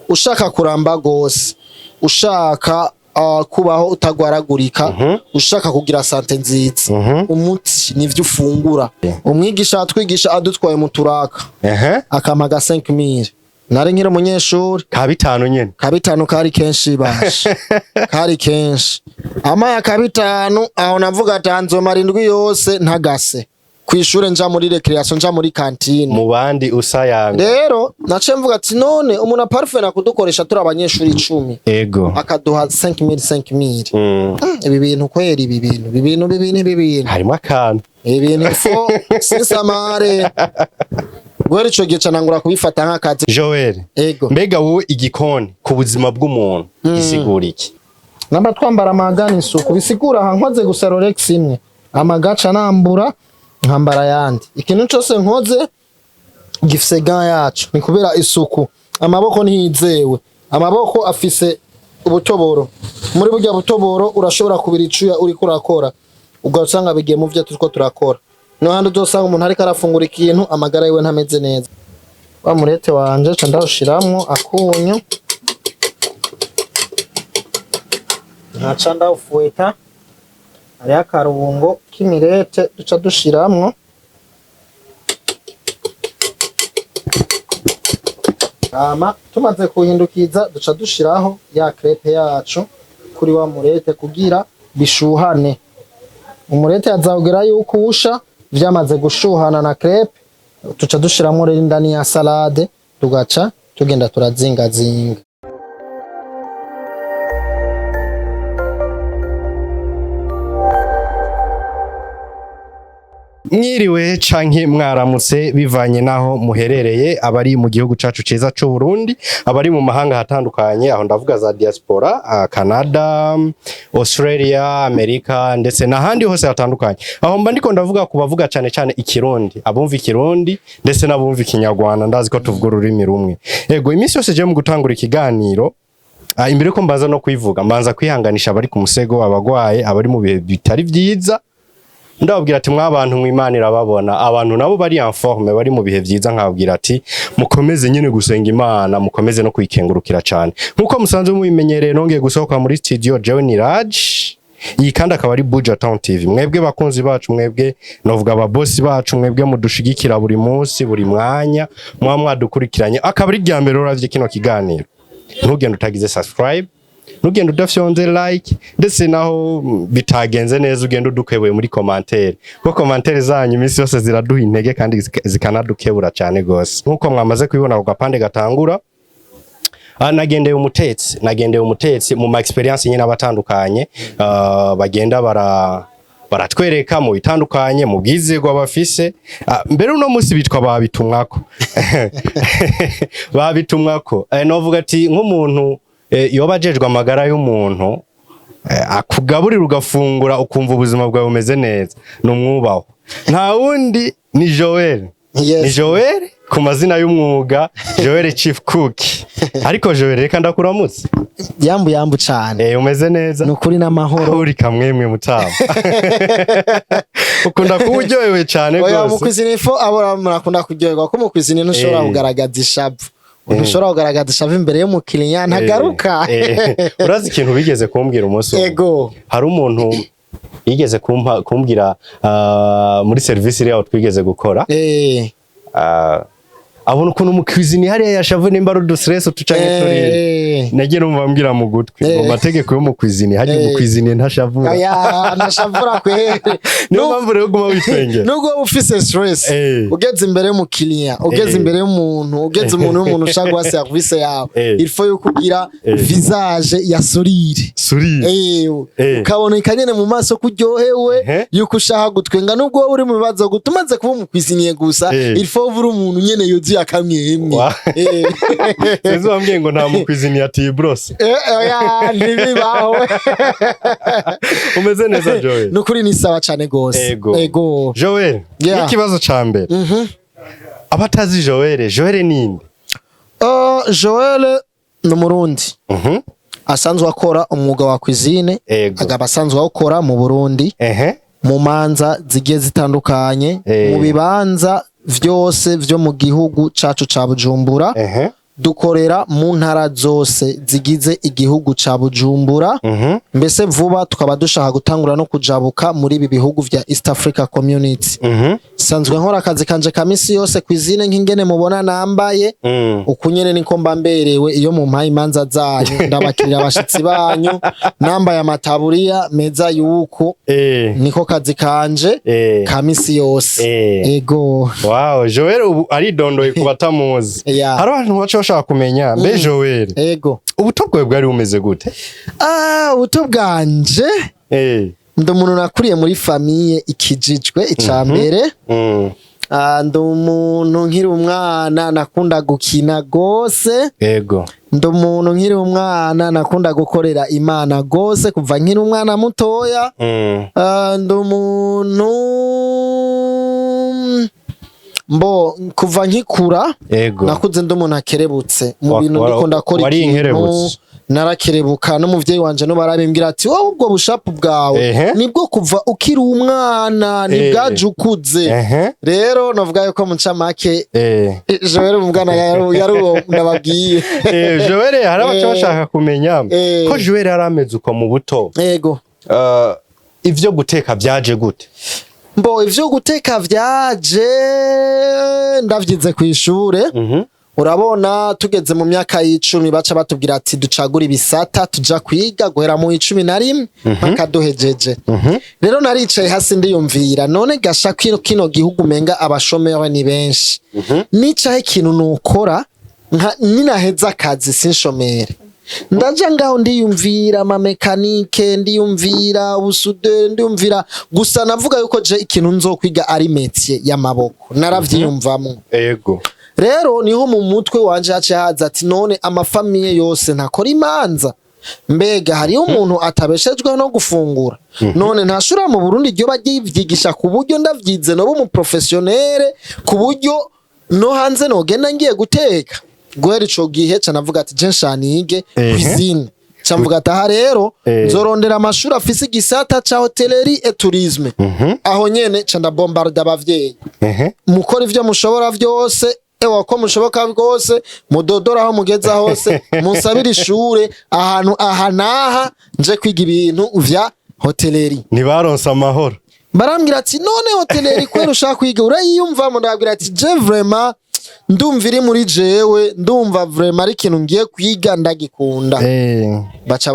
Ushaka kuramba gose, ushaka kubaho utagwaragurika, ushaka kugira santé nziza, umuti nivyo ufungura. Umwigisha atwigisha adutwaye mu turaka, akamaga 5000, nari nkiri umunyeshuri. Ka bitanu nyene. Ka bitanu kari kenshi basha, kari kenshi. Amaya ka bitanu aho, navuga ati nzomara indwi yose ntagase kw'ishure, nja muri récréation, nja muri cantine. Mu bandi usayanga. Rero naciye mvuga ati none umuntu aparfena kudukoresha turi abanyeshuri 10, akaduha 5000 5000. Ibi bintu kweri, ibi bintu, ibi bintu, ibi bintu, ibi bintu. Harimo akantu. Ibi bintu ifo sinsamare. Guhera ico gihe canangura kubifata nk'akazi. Joel. Ego. Mbega wowe, igikoni ku buzima bw'umuntu gisigura iki? Namba twambara amagana, isuku bisigura aha nkoze gusa Rolex imwe, amagaca nambura nkambara ayandi. Ikintu cose nkoze gifise gant yaco, ni kubera isuku. Amaboko ntiyizewe, amaboko afise ubutoboro. Muri burya butoboro urashobora kubira icuya uriko urakora, ugasanga bigiye mu vyo turiko turakora. No handi uzosanga umuntu ariko arafungura ikintu, amagara yiwe ntameze neza. Wa murete wanje ca ndawushiramwo akunyu, nkaca ndawufueta. Hariho akarungo k'imirete duca dushiramwo. Hama tumaze kuhindukiza, duca dushiraho ya crêpe yacu kuri wa murete kugira bishuhane. Umurete azawugira yuko usha vyamaze gushuhana na crêpe. Tuca dushiramwo rero indani ya salade, tugaca tugenda turazingazinga. Mwiriwe canke mwaramutse bivanye naho muherereye, abari mu gihugu cacu ciza c'u Burundi, abari mu mahanga hatandukanye, aho ndavuga za diaspora, Canada, Australia, Amerika ndetse n'ahandi hose hatandukanye. Aho mba ndiko ndavuga ku bavuga cane cane ikirundi, abumva ikirundi ndetse n'abumva ikinyarwanda, ndazi ko tuvuga ururimi rumwe. Ego, iminsi yose je mu gutangura ikiganiro, imbere ko mbanza no kwivuga, mbanza kwihanganisha abari ku musego, abagwaye, abari mu bihe bitari vyiza. Ndababwira ati mwabantu mw'Imana irababona. Abantu nabo bari en forme, bari mu bihe vyiza, nkababwira ati mukomeze nyine gusenga Imana, mukomeze no kuyikengurukira cyane. Nkuko musanzwe mubimenyereye, nongeye gusohoka muri studio. Jewe ni Raj, iyi kandi akaba ari Buja Town TV. Mwebwe bakunzi bacu, mwebwe novuga ababosi bacu, mwebwe mudushigikira buri munsi, buri mwanya mwa mwadukurikiranye, akaba ari rya mbere uravye kino kiganiro, ntugende utagize subscribe, ntugende udafyonze like, ndetse naho bitagenze neza ugende udukebuye muri commentaire, kuko commentaire zanyu iminsi yose ziraduha intege kandi zikanadukebura cyane gose. Nkuko mwamaze kubibona ku gapande gatangura, nagendeye umutetsi mu ma experience nyine abatandukanye, bagenda baratwereka mu bitandukanye mu bwizerwa bafise. Mbere uno munsi bitwa babitumwako, babitumwako. Novuga ati nk'umuntu yoba ajejwe amagara y'umuntu, akugaburira ugafungura ukumva ubuzima bwawe bumeze neza, ni umwubaho, nta wundi ni Joel. Yes. Ni Joel ku mazina y'umwuga, Joel Chief Cook. Ariko Joel, reka ndakuramutse. Yambu yambu cane. Umeze neza? Ni ukuri n'amahoro. Uri kamwemwe mutama, ukunda kuba uryohewe cane Oya, mu gose. cuisine ifo abo murakunda kuryoherwa, ko mu cuisine ntushobora kugaragaza ishavu, ntushobora kugaragaza ishavu imbere y'umukiriya, ntagaruka. Urazi ikintu bigeze kumbwira umunsi umwe? Ego. Hari umuntu yigeze kumbwira muri serivisi iriya twigeze gukora, abona ukuntu mu cuisine hariya yashavu, nimba ari udustress tucanke turi, nagiye numva ambwira mu gutwi ngo mategeko yo mu cuisine hajya mu cuisine ntashavura. Oya, ntashavura kweri. Niyo mpamvu rero uguma witwengera. Nubwo waba ufise stress, ugeze imbere y'umukiriya, ugeze imbere y'umuntu, ugeze umuntu w'umuntu ushaka guha serivisi yawe, il faut yuko ugira visage ya sourire. Sourire. Ukaboneka nyene mu maso ko uryohewe, yuko ushaka gutwenga nubwo wowe uri mu bibazo. Guta umaze kuba umukwiziniye gusa, il faut uba uri umuntu nyene yuzuye akamwemwe. Sinzi wambwiye ngo nta mu cuisine atibrose. Oya, ntibibaho. Umeze neza, Joel? Nukuri ni sawa cane gose. Ego. Ego. Joel, Yeah. n'ikibazo ca mbere, abatazi Joel, Joel ninde? Joel ni umurundi asanzwe akora umwuga wa cuisine, akaba asanzwe awukora mu Burundi, mu manza zigiye zitandukanye, mu bibanza vyose vyo mu gihugu cacu ca Bujumbura. Dukorera mu ntara zose zigize igihugu ca Bujumbura. Mbese vuba tukaba dushaka gutangura no kujabuka muri ibi bihugu vya East Africa Community. Sanzwe nkora akazi kanje ka misi yose, cuisine, nk'ingene mubona nambaye. Uku nyene niko mba mberewe iyo mumpaye imanza zanyu, ndabakirira abashitsi banyu nambaye amataburiya meza yuko niko kazi kanje ka misi yose. Ego. Wow, Joel ubu aridondoye ku batamuzi. Hari abantu baca bashaka kumenya, mbe Joel, ubuto bwawe bwari bumeze gute? Ah, ubuto bwanje, ndi umuntu nakuriye muri famille ikijijwe, ica mbere. Ah, ndi umuntu nkiri umwana nakunda gukina gose. Ndi umuntu nkiri umwana nakunda gukorera Imana gose kuva nkiri umwana mutoya. Ah, ndi umuntu mbo kuva nkikura nakuze ndi umuntu akerebutse mu bintu ndiko ndakora. Wari Ikintu inkerebutse. narakerebuka, n'umuvyeyi wanje no barabimbwira ati: "Wowe ubwo bushapu bwawe nibwo kuva ukiri umwana, nibwaje ukuze." Rero novuga yuko mu ncamake Joel Mugana yari uwo ndababwiye. Joel, hari abaca bashaka kumenya ko Joel yari ameze uko mu buto. Ego. Ivyo guteka vyaje gute? Mbo ivyo guteka vyaje ndavyize kw'ishure. Urabona, tugeze mu myaka y'icumi baca batubwira ati ducagura ibisata tuja kwiga guhera mu 11 mpaka duhejeje. Rero naricaye hasi ndiyumvira: none gasha kino gihugu umenga abashomeri ni benshi, nicaho ikintu nukora nka ninaheza akazi sinshomere? Ndaja ngaho ndiyumvira ama mécanique, ndiyumvira ubu soudeur, ndiyumvira gusa. Navuga yuko je ikintu nzokwiga ari métier y'amaboko, naravyiyumvamwo. Rero niho mu mutwe wanje haciye haza ati: none ama famille yose ntakora imanza? Mbega hariho umuntu atabeshejweho no gufungura? None ntashobora mu Burundi ryo baryivyigisha ku buryo ndavyize noba umu professionnel, ku buryo no hanze nogenda ngiye guteka? Guhera ico gihe ca navuga ati je nshanige cuisine. Ca mvuga ati aha rero nzorondera amashuri afise igisata ca hôtellerie et tourisme. Aho nyene ca ndabombarda abavyeyi: mukora ivyo mushobora vyose, ewa ko mushoboka bwose, mudodora aho mugeza hose, munsabire ishure ahantu aha n'aha, nje kwiga ibintu vya hôtellerie. Ntibaronse amahoro. Barambwira ati: none hôtellerie kwera ushaka kwiga urayiyumvamo? Ndababwira ati je vraiment ndumva iri muri jewe, ndumva vraiment ari ikintu ngiye kwiga ndagikunda. Baca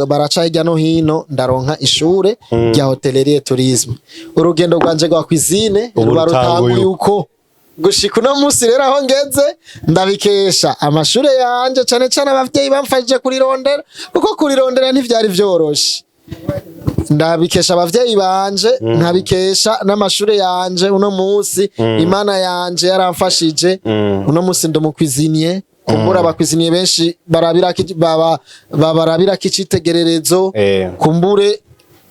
baraca hirya no hino, ndaronka ishure rya hôtellerie et tourisme. Urugendo rwanje rwa cuisine Ubu ruba rutanguye. rutanguye uko gushika uno munsi. Rero aho ngeze ndabikesha amashure yanje, cane cane abavyeyi bamfashije kurirondera, kuko kurirondera ntivyari vyoroshe. Ndabikesha abavyeyi banje, nkabikesha n'amashure yanje. Uno munsi Imana yanje yaramfashije, uno munsi ndi umu cuisinier. Kumbura aba cuisinier benshi barabirako icitegererezo. Kumbure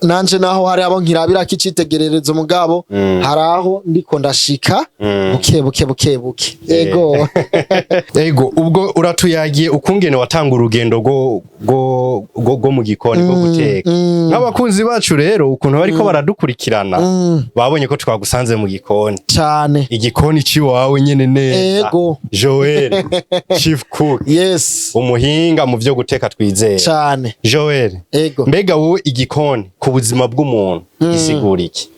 nanje naho hari abo nkirabirako icitegererezo, mugabo hari aho ndiko ndashika buke buke buke buke. Ego. Ego, ubwo uratuyagiye ukungene watanga urugendo rwo mu gikoni rwo guteka. Nk'abakunzi bacu rero, ukuntu bariko baradukurikirana, babonye ko twagusanze mu gikoni. Cane. Igikoni ciwawe nyene neza. Ego. Joel, chief cook, umuhinga mu vyo guteka twizera. Cane. Joel, Ego. mbega wowe igikoni ku buzima bw'umuntu gisigura iki?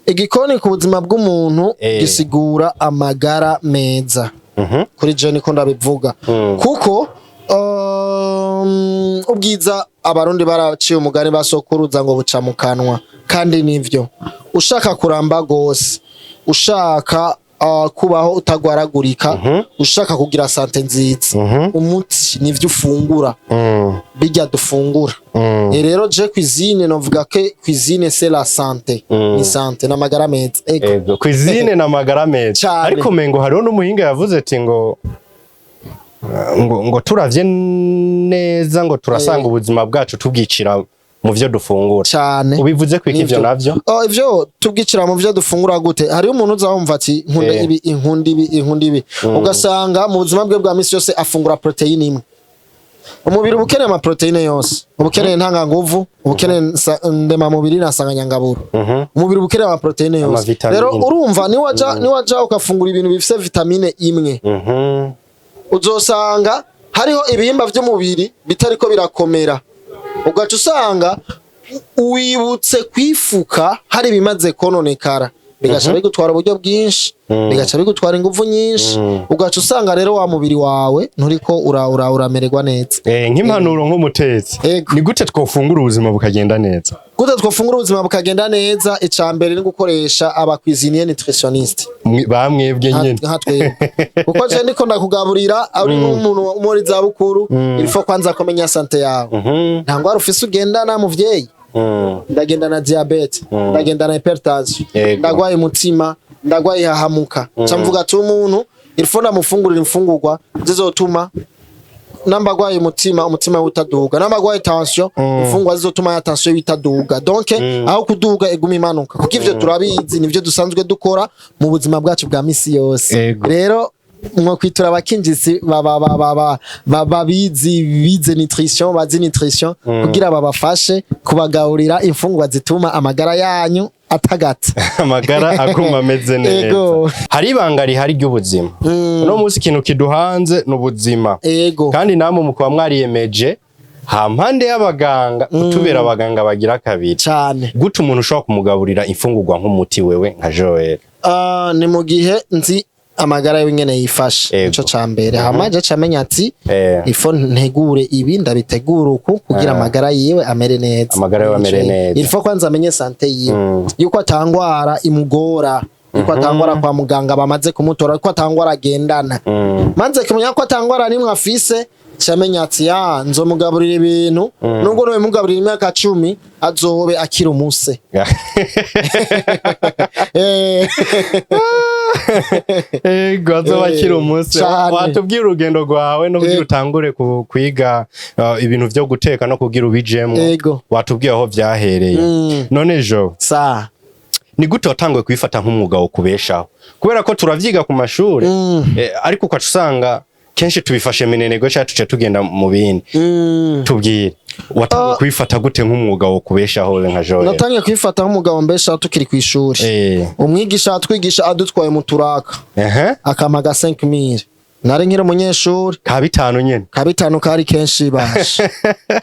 Igikoni ku buzima bw'umuntu gisigura amagara meza. Kuri je niko ndabivuga, kuko ubwiza, Abarundi baraciye umugani basokuruza ngo buca mu kanwa, kandi nivyo. Ushaka kuramba gose, ushaka kubaho utagwaragurika, ushaka kugira santé nziza, umuti nivyo ufungura, bijya dufungura. Rero je cuisine novuga ko cuisine c'est la santé, ni santé n'amagara meza. Ego. Ego, cuisine na magara meza. Cane. Ariko mengo hariho n'umuhinga yavuze ati ngo turavye neza ngo turasanga ubuzima bwacu tubwicira mu vyo dufungura. Cane. Ubivuze kwiki ivyo navyo? Oh, ivyo tubwicira mu vyo dufungura gute? Hariho umuntu uza wumva ati nkunda ibi, inkunda ibi, inkunda ibi, ugasanga mu buzima bwe bwa misi yose afungura protéine imwe. Umubiri uba ukeneye ama protéine yose, uba ukeneye ntanganguvu, uba ukeneye ndemamubiri na nsanganyangaburo. Umubiri uba ukeneye ama protéine yose. Amavitamine. Rero urumva niwaja ugafungura ibintu bifise vitamine imwe, Uzosanga hariho ibihimba vy'umubiri bitariko birakomera, ugaca usanga wibutse kwifuka hari ibimaze kononekara, bigaca bigutwara uburyo bwinshi, bigaca bigutwara inguvu nyinshi, ugaca usanga rero wa mubiri wawe nturiko uramererwa neza. Nk'impanuro nk'umutetsi, Ego. ni gute twofungura ubuzima bukagenda neza? Gute twofungura ubuzima bukagenda neza? Ica mbere ni gukoresha aba cuisinier nutritionniste. Bamwebwe nyene. Nka twebwe, kuko je ndiko ndakugaburira, ari nk'umuntu wo muri za bukuru, il faut kwanza kumenya santé yawe. Nta ngwara ufise ugendana, muvyeyi? Ndagendana diabète, ndagendana hypertension, ndagwaye umutima, ndagwaye ihahamuka. Ca mvuga ati umuntu il faut ndamufungurira imfungurwa zizotuma namba agwaye umutima, umutima we utaduga, namba agwaye tension, imfungurwa zizotuma ya tension itaduga, donc aho kuduga iguma imanuka, kuko ivyo turabizi, nivyo dusanzwe dukora mu buzima bwacu bwa misi yose. Rero mwo kwitura abakinjisi babizi, bize nutrition, bazi nutrition, kugira babafashe kubagaburira imfungurwa zituma amagara yanyu atagata. Amagara aguma ameze neza. Ego. Hari ibanga rihari ry'ubuzima. Uno munsi ikintu kiduhanze ni ubuzima. Kandi namwe mukaba mwariyemeje hampande y'abaganga kutubera abaganga bagira kabiri. Cane. Gute umuntu ushobora kumugaburira imfungurwa nk'umuti, wewe nka Joel? Ah, ni mu gihe nzi amagara yiwe ingene yifashe. Ico ca mbere. Hama je camenya ati ifo ntegure ibi, ndabitegura uku kugira amagara yiwe amere neza. Amagara yiwe amere neza. Il faut kwanza amenye santé yiwe, yuko atangwara imugora, yuko atangwara kwa muganga bamaze kumutora, yuko atangwara agendana. Maze kumenya ko atangwara nimwe afise, camenya ati ya nzomugaburira ibintu, nubwo nobimugaburira imyaka 10 azobe akiri umuse. Ego, azoba akiri umunsi. Cane. Watubwira urugendo rwawe no kugira utangure kwiga ibintu vyo guteka no kugira ubijemwo. Watubwiye aho vyahereye. None Jo, sa ni gute watanguye kubifata nk'umwuga wo kubeshaho? Kubera ko turavyiga ku mashuri, ariko ukaca usanga kenshi tubifashe minenego cyangwa tuce tugenda mu bindi. Tubwire, watanguye kubifata gute nk'umwuga wo kubeshaho wewe nka Joel? Natangiye kwifata nk'umugabo mbeshaho tukiri kw'ishuri. Umwigisha atwigisha adutwaye mu turaka, akampa ga 5000, nari nkiri umunyeshuri. Ka bitanu nyene. Ka bitanu kari kenshi basha,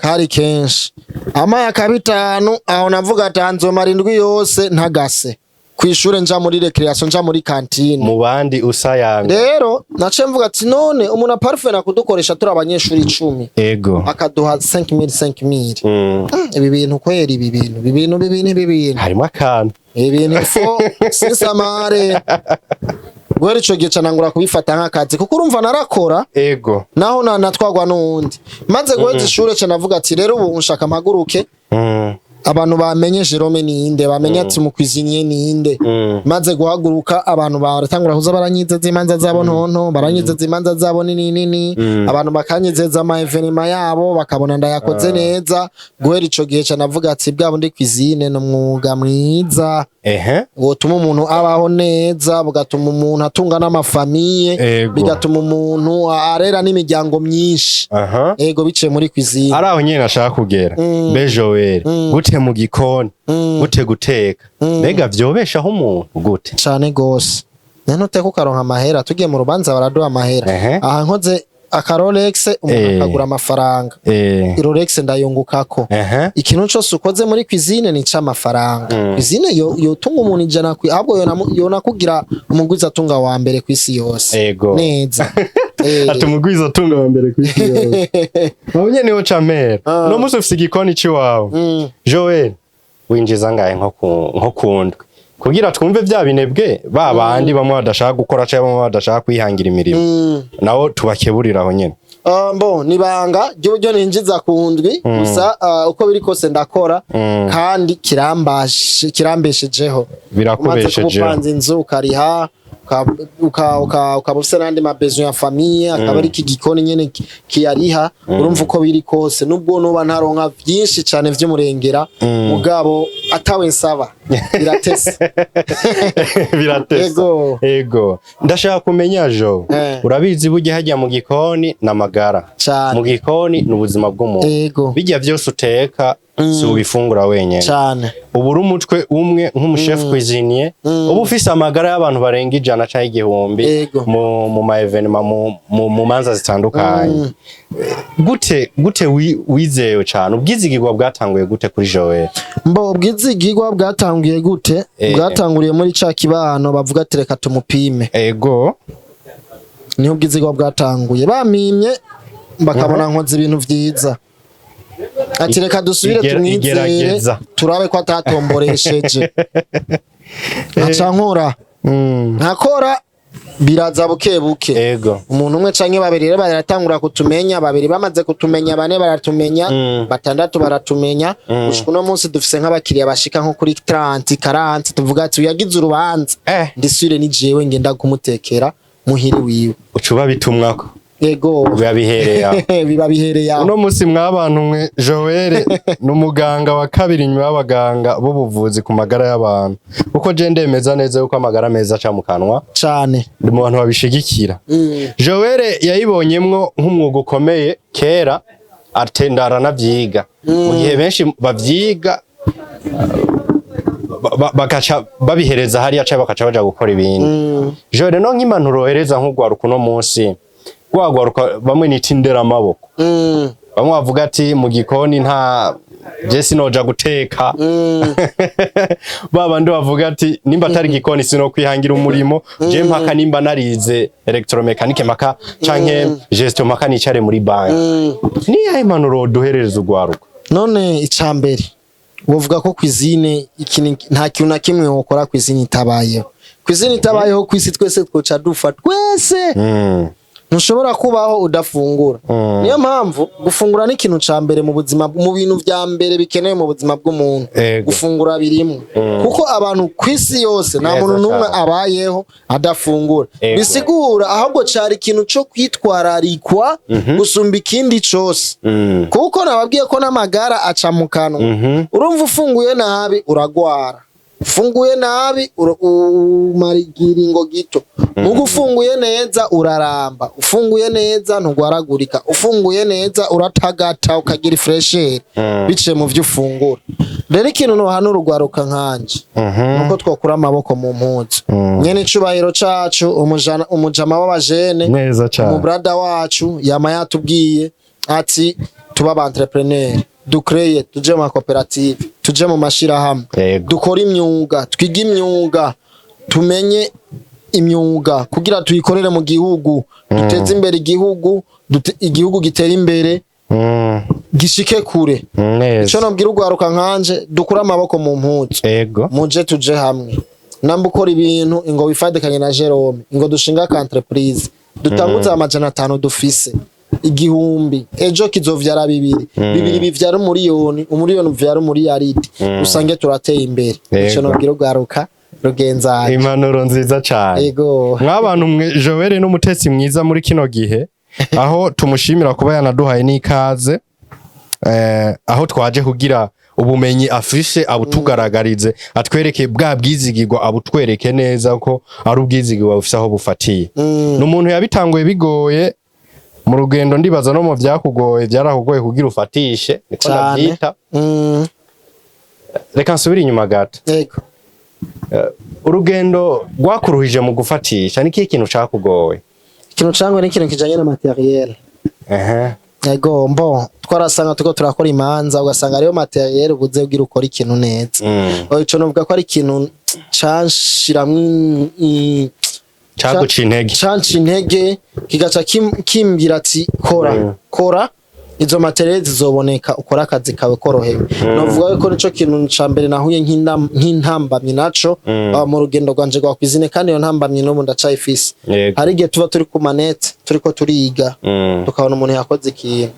kari kenshi. Amaye ka bitanu aho, navuga ati nzomara indwi yose ntagase kw'ishure, nja muri récréation, nja muri cantine. Mu bandi usayanga. Rero naciye mvuga ati none umuntu aparfena kudukoresha turi abanyeshuri 10, akaduha 5000 5000. Ibi bintu kweri, ibi bintu, ibi bintu, ibi bintu, ibi bintu. Harimo akantu. Ibi bintu fo sinsamare. Guhera ico gihe canangura kubifata nk'akazi, kuko urumva narakora naho natwagwa n'uwundi. Maze guheza ishure, ca navuga ati rero ubu nshaka mpaguruke, abantu bamenye Jerome ninde, bamenye ati umu cuisinier ninde. Maze guhaguruka, abantu baratangura kuza baranyizeza imanza zabo ntonto, baranyizeza imanza zabo nini nini, abantu bakanyizeza ama événements yabo, bakabona ndayakoze neza. Guhera ico gihe ca navuga ati bwa bundi cuisine ni umwuga mwiza wotuma umuntu abaho neza, bugatuma umuntu atunga n'ama famille, bigatuma umuntu arera n'imiryango myinshi. Ego, biciye muri cuisine. Ari aho nyine nashaka kugera. Mbe Joel, gute mu gikoni, gute guteka, mbega vyobeshaho umuntu gute? Cane gose. None uteka ukaronka amahera. Tugiye mu rubanza baraduha amahera. Aha nkoze aka Rolex, umuntu akagura amafaranga. Rolex ndayungukako. Ikintu cose ukoze muri cuisine ni c'amafaranga. Cuisine yo yotunga umuntu 100 ahubwo yonakugira umugwiza atunga wa mbere kw'isi yose. Neza. Ati umugwiza atunga wa mbere kw'isi yose. Aho nyene niho camera. No musi ufise igikoni ciwawe. Joel, winjiza ngahe nko kundwi? Kugira twumve vya binebwe ba bandi bamwe badashaka gukora canke bamwe badashaka kwihangira imirimo. Nabo tubakeburira aho nyene. Bon, nibanga ry'uburyo ninjiza ku ndwi gusa, uko biri kose ndakora kandi kirambeshejeho. Umaze kuba Birakubeshejeho. upanze inzu ukariha, ukaba ufise n'andi ma besoins ya famille, akaba ari iki gikoni nyene kiyariha. Urumva uko biri kose, nubwo noba ntaronka vyinshi cane vy'umurengera, mugabo atawe nsaba, biratese. Biratesa. Ego. Ego. Ndashaka kumenya, Jo. Urabizi, burya hajya mu gikoni n'amagara. Cane. Mu gikoni ni ubuzima bw'umuntu. Ego. Bijya vyose uteka. Si ubifungura wenyene. Cane. Ubu uri umutwe umwe nk'umu chef cuisinier, uba ufise amagara y'abantu barenga 100 canke 1000 mu ma événements, mu manza zitandukanye. Gute wizewe cane? Ubwizigirwa bwatanguye gute kuri Joel? Mbo ubwizigirwa bwatanguye gute? Bwatanguriye muri ca kibano bavuga ati: "Reka tumupime." Niho ubwizigirwa bwatanguye, bamimye bakabona nkoze ibintu vyiza, ati: "Reka dusubire tumwizere." Igerageza. Turabe ko atatomboresheje. Nkaca nkora, nkakora, biraza buke buke. Umuntu umwe canke babiri rero baratangura kutumenya, babiri bamaze kutumenya, bane baratumenya, batandatu baratumenya. Gushika uno munsi dufise nk'abakiriya bashika nko kuri 30, 40, tuvuga ati: "Uyagize urubanza, ndisubire ni jewe ngenda kumutekera muhiri wiwe." Uca ubabitumwako. Yego. Biba bihereye aho. Biba bihereye aho. Uno munsi mwabantu mwe, Joel ni umuganga wa kabiri nyuma y'abaganga b'ubuvuzi ku magara y'abantu, kuko je ndemeza neza yuko amagara meza aca mu kanwa. Cane. Ndi mu bantu babishigikira. Joel yayibonyemwo nk'umwuga ukomeye kera, atenda aranavyiga mu gihe benshi bavyiga bagaca babihereza hariya canke bakaca baja gukora ibindi. Joel, no nk'impanuro wohereza nk'urwaruka uno munsi, rwagwaruka bamwe nita inderamaboko, bamwe bavuga ati: "Mu gikoni nta je sinoja guteka", ba bandi bavuga ati: "Nimba atari igikoni sino kwihangira umurimo, je mpaka nimba narize électromécanique mpaka canke gestion mpaka nicare muri banki", niyahe impanuro duherereza urwaruka? None icambere wovuga ko cuisine nta kintu na kimwe wokora cuisine itabayeho. Cuisine itabayeho kwisi, twese twoca dufa twese. Ntushobora kubaho udafungura. Niyo mpamvu gufungura ni ikintu ca mbere mu buzima, mu bintu vya mbere bikenewe mu buzima bw'umuntu. Gufungura birimwo, kuko abantu kw'isi yose nta muntu n'umwe abayeho adafungura. Bisigura ahubwo cari ikintu co kwitwararikwa gusumba ikindi cose, kuko nababwiye ko n'amagara aca mu kanwa. Urumva, ufunguye nabi uragwara, ufunguye nabi umara ikiringo gito, muga ufunguye neza uraramba, ufunguye neza ntugwaragurika, ufunguye neza uratagata ukagira fraîcheur biciye mu vyo ufungura. Rero ikintu nohanura urwaruka nkanje nuko twokura amaboko mu mpuzu. Nyene icubahiro cacu, umujama w'abajene, Neza cane. umubrada wacu yama yatubwiye ati: "Tuba aba entrepreneur, dukreye, tuje mu makoperative, tuje mu mashirahamwe, dukore imyuga, twige imyuga, tumenye imyuga kugira tuyikorere mu gihugu, duteze imbere igihugu, igihugu gitere imbere, gishike kure." Ico nobwira urwaruka nkanje: dukure amaboko mu mpuzu, muje tuje hamwe. Namba ukora ibintu, ingo wifadikanye na Jerome, ingo dushinga ka entreprise, dutanguze 500 dufise 1000, ejo kizovyara bibiri, bibiri bivyara umuriyoni, umuriyoni uvyara umuriyaridi, usange turateye imbere. Ico nobwira urwaruka rugenzanje. Impanuro nziza cane. Mwabantu mwe, Joel n'umutetsi mwiza muri kino gihe, aho tumushimira kuba yanaduhaye n'ikaze, aho twaje kugira ubumenyi afishe abutugaragarize, atwereke bwa bwizigirwa, abutwereke neza ko ari ubwizigirwa bufise aho bufatiye. Ni umuntu yabitanguye bigoye mu rugendo, ndibaza no mu vyakugoye byarakugoye kugira ufatishe, niko Cane. ndavyita. Reka nsubire inyuma gato. Urugendo rwakuruhije mu gufatisha, ni kihe kintu cakugoye? Ikintu cangwa ni ikintu kijanye na matériel. Ego, mbo twarasanga turiko turakora imanza, ugasanga hariyo matériel ubuze kugira ukora ikintu neza. Ico novuga ko ari ikintu canshiramwo Caguca intege. Canca intege, kigaca kimbwira ati: "Kora, kora, izo matériel zizoboneka, ukora akazi kawe korohewe." Novuga yuko nico kintu ca mbere nahuye nk'intambamyi naco, mu rugendo rwanje rwa cuisine, kandi iyo ntambamyi n'ubu ndacayifise. Hari igihe tuba turi ku manete turiko turiga, tukabona umuntu yakoze ikintu,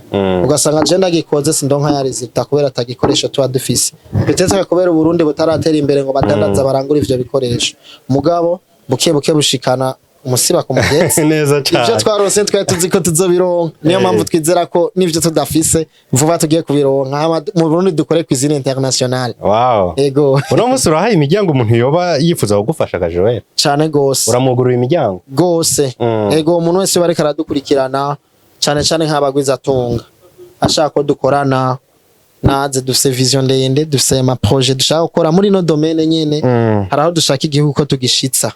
ugasanga je ndagikoze sindonka ya résultat kubera atagikoresho tuba dufise, peut-être kubera Uburundi butaratera imbere ngo badandaza barangure ivyo bikoresho. Mugabo buke buke bushikana umusiba ku mugenzi. Neza Ivyo cane. twaronse twari tuzi ko tuzobironka, niyo mpamvu twizera ko n'ivyo tudafise vuba tugiye kubironka, hama mu Burundi dukore cuisine internationale. Ego. Uno munsi urahaye imiryango umuntu yoba yifuza kugufasha ka Joel? Cane gose. Uramwugurura imiryango? Gose. Ego, umuntu wese bariko aradukurikirana, cane cane nk'abagwizatunga ashaka ko dukorana. Naze dufise vision ndende, dufise ama projet dushaka gukora muri no domaine nyene. Hari aho dushaka igihugu ko tugishitsa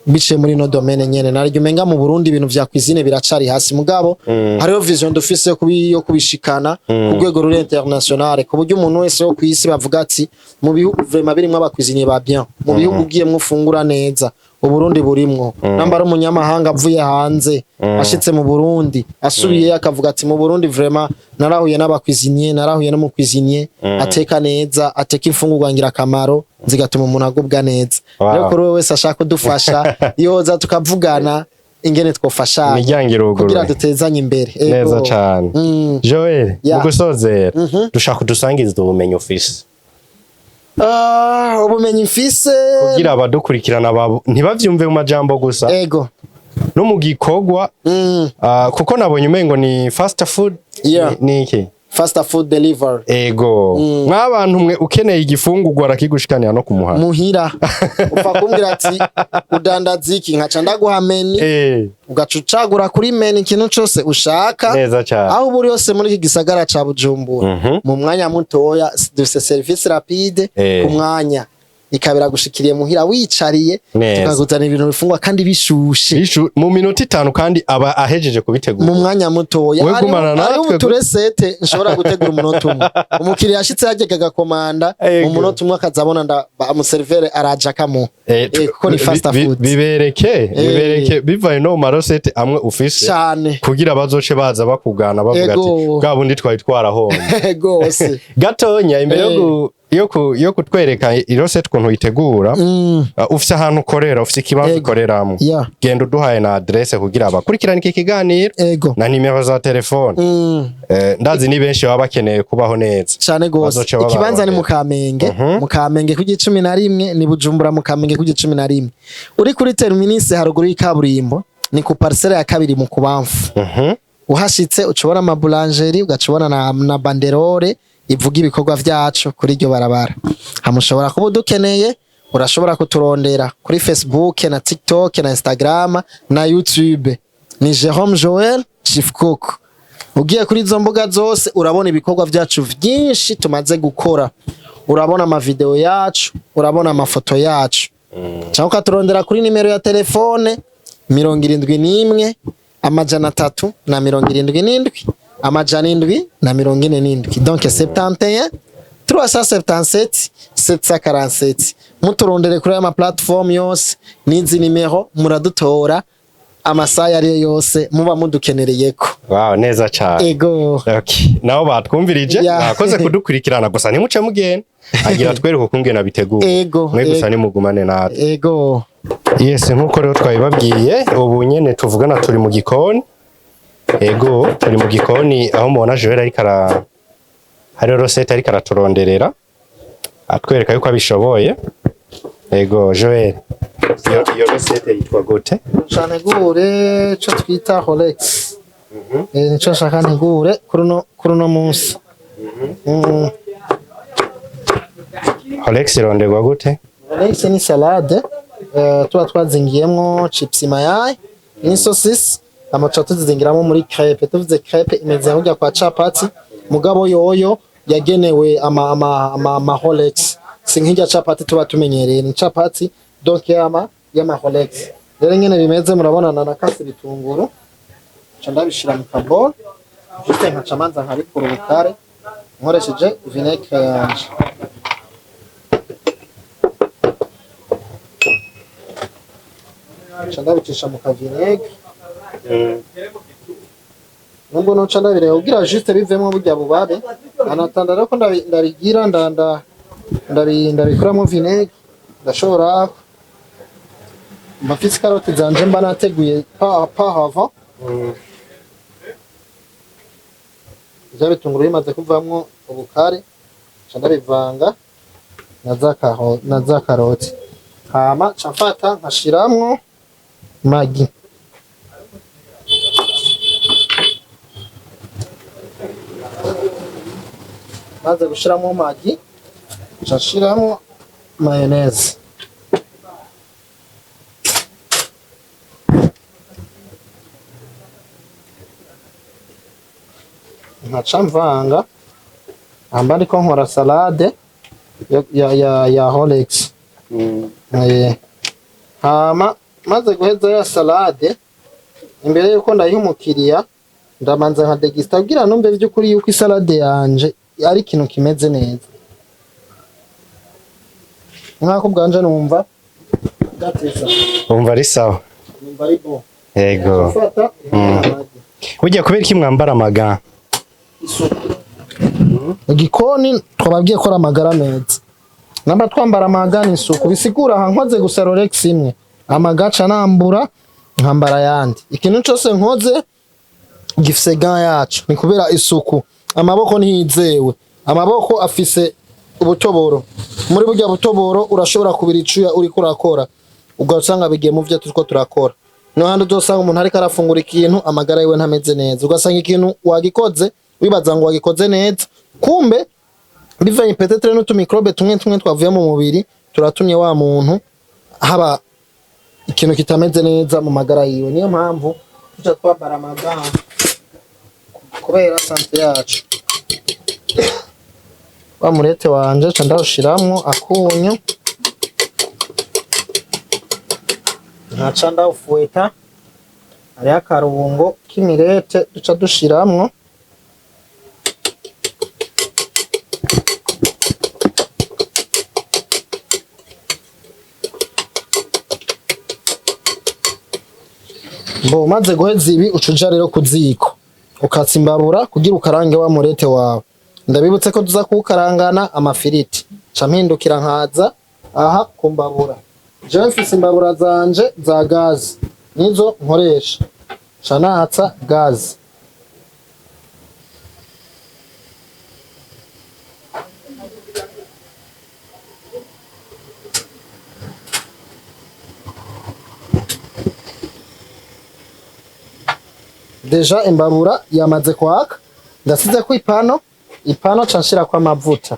biciye muri no domaine nyene. Naryo umenga mu Burundi ibintu vya cuisine biracari hasi, mugabo hariho vision dufise yo kubishikana ku rwego ruri international, ku buryo umuntu wese wo kwisi bavuga ati mu bihugu vraiment birimwo aba cuisinier ba bien, mu bihugu ugiyemwo ufungura neza, Uburundi burimwo. Namba ari umunyamahanga avuye hanze ashitse mu Burundi, asubiyeyo akavuga ati mu Burundi vraiment narahuye n'aba cuisinier, narahuye n'umu cuisinier ateka neza, ateka imfungurwa ngirakamaro zigatuma umuntu agubwa neza. Rero kuri we wese ashaka kudufasha, yoza tukavugana ingene twofashanya Imiryango iruguruye. kugira dutezanye imbere. Ego. Neza cane. Joel, mu gusozera, dushaka kudusangiza ubumenyi ufise. Ah, ubumenyi mfise? Kugira abadukurikirana ntibavyumve mu majambo gusa, no mu gikorwa. Kuko nabonye umengo ni fast food. Ni iki? Fast food delivery. Ego, mw'abantu mwe, ukeneye igifungurwa arakigushikanira no kumuhana. Muhira upfa kumbwira ati udandaza iki, nkaca ndaguha menu, ugaca ucagura kuri menu ikintu cose ushaka. Neza cane. Aho uba uri hose muri iki gisagara ca Bujumbura, mu mwanya mutoya dufise service rapide. Ku mwanya ikabera gushikiriye muhira wicariye. Tukaguzana ibintu bifungwa kandi bishushe. Mu minota 5 kandi aba ahejeje kubitegura. Mu mwanya mutoya. We gumana Hariho natwe. utu recette nshobora gutegura umunota umwe. Umukiriya ashitse yagega agakomanda, mu munota umwe akazabona umu serveur araje akamuha. Kuko ni fast food. Bibereke bivaye no mu ma recette amwe ufise, Cane. kugira bazoce baza bakugana bavuga ati bwa bundi twari twarahomye. Gose. Gatonya imbere yo kutwereka i recette ukuntu uyitegura, ufise ahantu ukorera, ufise ikibanza ukoreramo. Genda uduhaye na adresse kugira abakurikirana iki kiganiro na nimero za telefone. Ndazi ni benshi baba bakeneye kubaho neza. Cane gose. Bazoca babarondera. Ikibanza ni mu Kamenge, mu Kamenge ku 11, ni Bujumbura mu Kamenge ku 11, uri kuri terminus haruguru y'ikaburimbo, ni ku parcelle ya kabiri mu kubamfu. Uhashitse uca ubona ama boulangerie, ugaca ubona na banderole ivuga ibikorwa vyacu kuri iryo barabara. Hamushobora kuba udukeneye, urashobora kuturondera kuri Facebook na TikTok na Instagram na YouTube, ni Jerome Joel Chief Cook. Ugiye kuri izo mbuga zose urabona ibikorwa vyacu vyinshi tumaze gukora, urabona amavideo yacu, urabona amafoto yacu, cyangwa ukaturondera kuri nimero ya telefone 71 377 747, donc 71 377 747. Muturondere kuri aya ma platform yose n'izi nimero, muradutora amasaha ayo ariyo yose muba mudukenereyeko. Wow, neza cyane. Ego. Okay. Nabo batwumvirije, mwakoze kudukurikirana, gusa ntimuce mugenda, agira twereke ukungene abitegura. Mwe gusa nimugumane natwe. Ego. Yes, nkuko rero twabibabwiye, ubu nyene tuvugana turi mu gikoni. Ego, turi mu gikoni aho mubona Joel ariko ara hariho recette ariko araturonderera, atwereka yuko abishoboye. Ego Joel, iyo recette yitwa gute? Ntegure ico twita Rolex. Nico nshaka ntegure kuri uno munsi. Rolex ironderwa gute? Rolex ni salade tuba twazingiyemwo chips mayai n'isosisi, hama tuca tuzizingiramo muri crêpe. Tuvuze crêpe imeze nka kwa capati, mugabo yoyo yagenewe ama Rolex, si nk'irya capati tuba tumenyereye, ni capati donc y'ama Rolex. Rero nyene bimeze murabona, nakase ibitunguru, nca ndabishira mu kabol, juste nkaca manza nkabikura ubukare nkoresheje vinaigre yanje. Nca ndabicisha mu ka vinaigre, nubwo noca ndabireba kugira juste bivemo burya bubabe anatanda. Rero ko ndabigira ndabikuramo vinaigre, ndashobora mba mfise ikaroti zanje mba nateguye pa avant. Vya bitunguru bimaze kuvamwo ubukare, nca ndabivanga na za karoti, hama nca mfata nkashiramwo Maggi. Maze gushiramo Maggi, nca nshiramo mayonnaise. Nkaca mvanga. Amba ndiko nkora salade ya Rolex. Hama maze guheza ya salade, imbere yuko ndayiha umukiriya, ndamanza nka dégusté kugira numve vy'ukuri yuko isalade yanje ari ikintu kimeze neza. Nk'ako bwanje numva gateza. Umva ari sawa. Numva ari bon. Yego. Fata amagi. Burya kubera iki mwambara amaga? Isuku. Igikoni twababwiye ko ari amagara meza. Namba twambara amaga ni isuku, bisigura aha nkoze gusa Rolex imwe, amagaca nambura nkambara ayandi. Ikintu cose nkoze gifise gant yaco, ni kubera isuku. Amaboko ntiyizewe, amaboko afise ubutoboro. Muri burya butoboro urashobora kubira icuya uriko urakora, ugasanga bigiye mu vyo turiko turakora. No handi uzosanga umuntu ariko arafungura ikintu, amagara yiwe ntameze neza, ugasanga ikintu wagikoze wibaza ngo wagikoze neza, kumbe bivanye peut-être n'utumicrobe tumwe tumwe twavuye mu mubiri turatumye wa muntu haba ikintu kitameze neza mu magara yiwe. Niyo mpamvu tuca twambara amagara kubera santé yacu. Wa murete wanje ca ndawushiramwo akunyu, nkaca ndawufueta. Hariho akarungo k'imirete duca dushiramwo. Mbo umaze guheza ibi, uca uja rero ku ziko, ukatsa imbabura kugira ukarange wa murete wawe. Ndabibutse ko tuza kuwukarangana amafiriti. Ca mpindukira nkaza aha ku mbabura. Jewe mfise imbabura zanje za gazi, nizo nkoresha. Ca natsa gazi. Déjà imbabura yamaze kwaka, ndasizeko ipano. Ipano ca nshirako amavuta,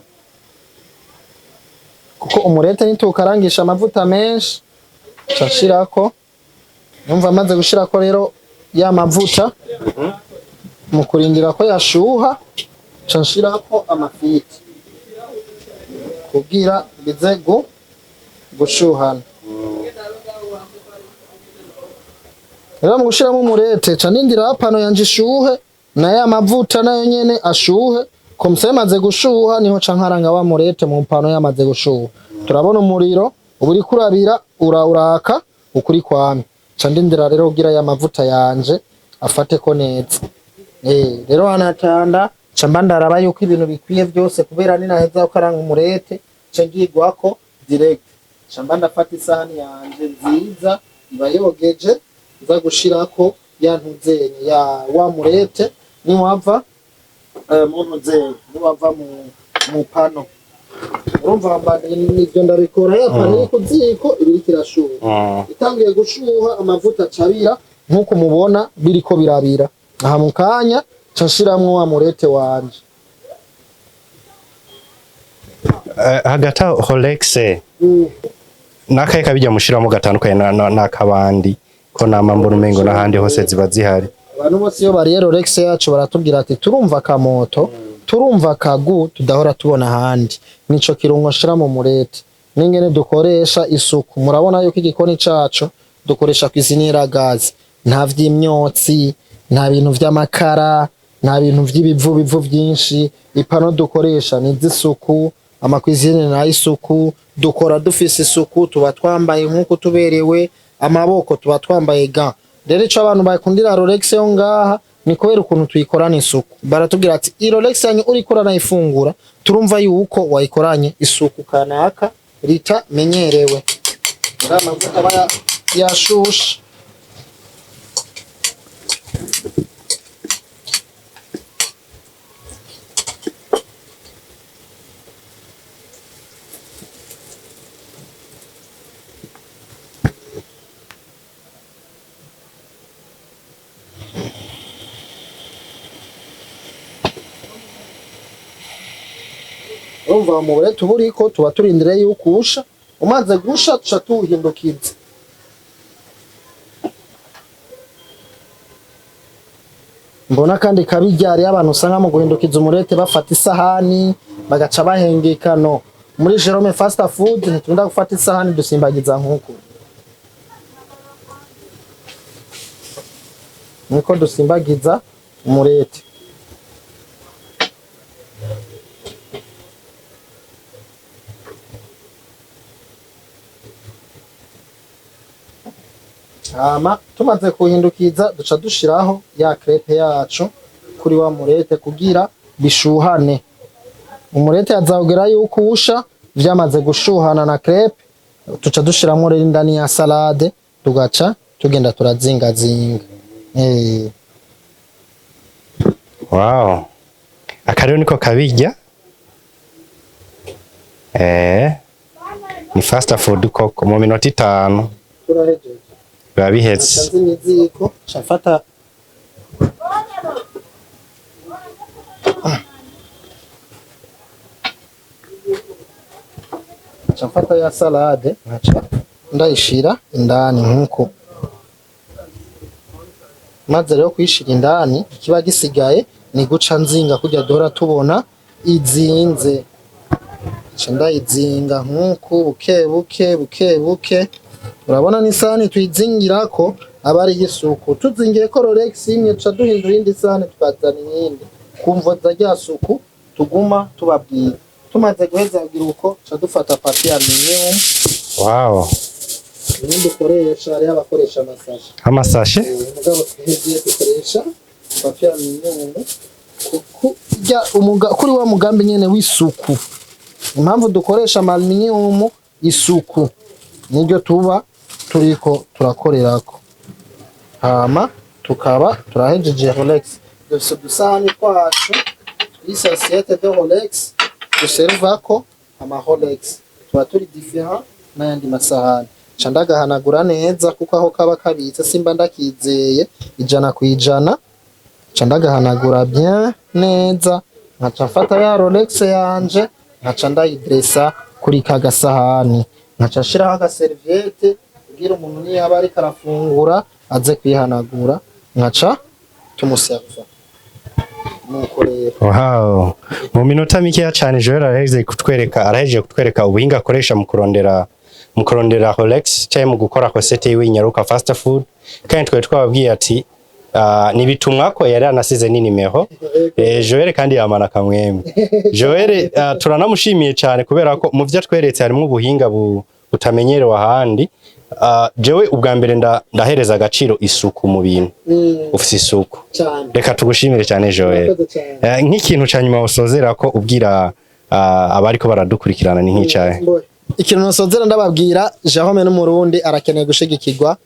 kuko umurete nituwukarangisha amavuta menshi. Ca nshirako, numva maze gushirako rero ya mavuta, mu kurindira ko yashuha, ca nshirako amafiriti kugira bize gushuhana. Rero mu gushiramo umurete, ca ndindira pano yanje ishuhe, na ya mavuta nayo nyene ashuhe. Comme ça yamaze gushuha, niho ca nkaranga wa murete mu pano. Yamaze gushuha, turabona umuriro uba uriko urabira, uraka ukuri kwame. Ca ndindira rero kugira ya mavuta yanje afateko neza. Rero hanatanda ca mba ndaraba yuko ibintu bikwiye vyose, kubera ninaheza gukaranga umurete ca ngirwako direct. Ca mba ndafata isahani yanje nziza iba yogeje, nza gushirako ya ntuzenye ya wa murete niwava mu ntuzenye, niwava mu pano. Urumva mba ivyo ndabikora ya pano iri ku ziko, iba iriko irashuha. Itangiye gushuha, amavuta acabira nk'uko mubona biriko birabira aha. Mu kanya ca nshiramwo wa murete wanje. Hagati aho, Rolex nakahe kabijya mushiramo gatandukanye n'akabandi, ko nama mbona umengo n'ahandi hose ziba zihari? Abantu bose iyo bariye Rolex yacu baratubwira ati: "Turumva akamoto, turumva akagu tudahora tubona ahandi." Nico kirungo nshira mu murete n'ingene dukoresha isuku. Murabona yuko igikoni cacu dukoresha cuisinière à gaz, nta vy'imyotsi, nta bintu vy'amakara, nta bintu vy'ibivu bivu vyinshi. Ipano dukoresha ni iz'isuku, amacuisine ni ay'isuku. Dukora dufise isuku, tuba twambaye nk'uko tuberewe, amaboko tuba twambaye gants. Rero ico abantu bakundira Rolex yo ngaha ni kubera ukuntu tuyikorana isuku. Baratubwira ati: "I Rolex yanyu uriko uranayifungura, turumva yuko wayikoranye isuku kanaka ritamenyerewe." Uriya mavuta aba yashushe. Urumva umubare tuba uriko, tuba turindiriye yuko usha. Umaze gusha, tuca tuwuhindukiza. Mbona kandi kabirya, hariyo abantu usanga mu guhindukiza umurete bafata isahani bagaca bahengeka. No muri Jerome Fast Food ntitunda gufata isahani, dusimbagiza nkuko niko dusimbagiza umurete. Hama tumaze kuhindukiza, duca dushiraho ya crêpe yacu kuri wa murete kugira bishuhane. Umurete azawugera yuko usha vyamaze gushuhana na crêpe, tuca dushiramo rero indani ya salade, tugaca tugenda turazingazinga. Wow, aka rero niko kabirya. Ni fast food koko, mu minota 5 Turahejeje. Biba bihetse. Nca nzimya iziko, nca mfata ya salade, nkaca ndayishira indani nkuko. Maze rero kuyishira indani, ikiba gisigaye ni guca nzinga kurya duhora tubona izinze. Nca ndayizinga nkuku, buke buke buke buke. Urabona n'isahani tuyizingirako aba ari iy'isuku. Tuzingiyeko Rolex imwe, tuca duhindura iyindi sahani, tukazana iyindi ku mvo za rya suku tuguma tubabwira. Tumaze guheza kugira uko, tuca dufata papier aluminium. Ibindi dukoresha, hariho abakoresha amasashe. Amasashe. Mugabo twebwe dukoresha papier aluminium kuri wa mugambi nyene w'isuku. Impamvu dukoresha aluminium, isuku niryo tuba turiko turakorerako. Hama tukaba turahejeje Rolex. Dufise udusahani twacu twise assiette de Rolex, duservako ama Rolex, tuba turi différent n'ayandi masahani. Nca ndagahanagura neza kuko aho kaba kabitse simba ndakizeye 100%. Nca ndagahanagura bien neza, nkaca mfata ya Rolex yanje, nkaca ndayidresa kuri ka gasahani, nkaca nshiraho agaserviette kugira umuntu niyaba ariko arafungura aze kwihanagura, nkaca tumuserva. Nuko rero. Wow, mu minota mikeya cyane Joel arahejeje kutwereka ubuhinga akoresha mu kurondera Rolex cyangwa mu gukora recette yiwe inyaruka fast food. Kandi twari twababwiye ati nibitumwa ko yari anasize ni nimero. Joel kandi yamana kamwemwe. Joel turanamushimiye cyane kubera ko mu byo atweretse harimo ubuhinga butamenyerewe ahandi. Jewe ubwa mbere ndahereza agaciro isuku mu bintu. Ufise isuku. Cyane. Reka tugushimire cyane, Joel. Murakoze cyane. Nk'ikintu ca nyuma usozera ko ubwira abariko baradukurikirana ni nk'icahe? Ikintu nosozera ndababwira, Jerome n'Umurundi arakeneye gushigikirwa.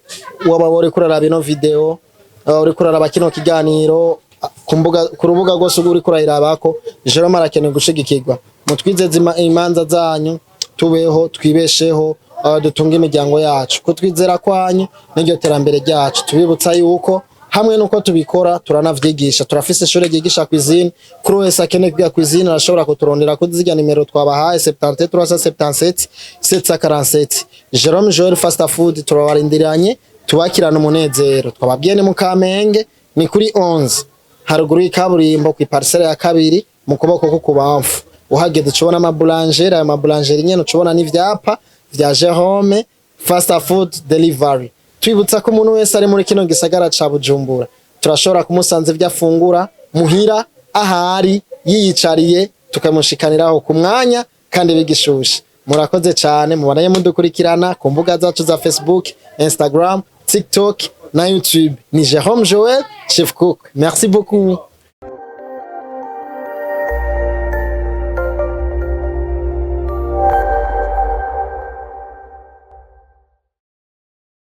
Waba uriko uraraba ino video, uriko uraraba kino kiganiro ku mbuga, ku rubuga rwose uriko urayirabako, Jerome arakeneye gushigikirwa. Mutwizeze imanza zanyu, tubeho, twibesheho, dutunge imiryango yacu. Kutwizera kwanyu n'iryo terambere ryacu. Tubibutsa yuko hamwe nuko tubikora turanavyigisha, turafise ishure ryigisha cuisine. Kuri wese akeneye kwiga cuisine arashobora kuturondera kuri zirya nimero twabahaye, 73 377 747. Jerome Joel Fast Food turabarindiranye, tubakirana umunezero. Twababwiye ni mu Kamenge, ni kuri 11, haruguru y'ikaburimbo, ku parcelle ya kabiri mu kuboko ko kubamfu. Uhageze ucubona amaboulangerie, ayo maboulangerie nyene ucubona n'ivyapa vya Jerome Fast Food Delivery. Twibutsa ko umuntu wese ari muri kino gisagara ca Bujumbura turashobora kumusanza ivyo afungura muhira ahari yiyicariye, tukamushikaniraho ku mwanya kandi bigishushe. Murakoze cyane, mubanaye mudukurikirana ku mbuga zacu za Facebook, Instagram, TikTok na YouTube. Ni Jerome Joel, chef cook. Merci beaucoup.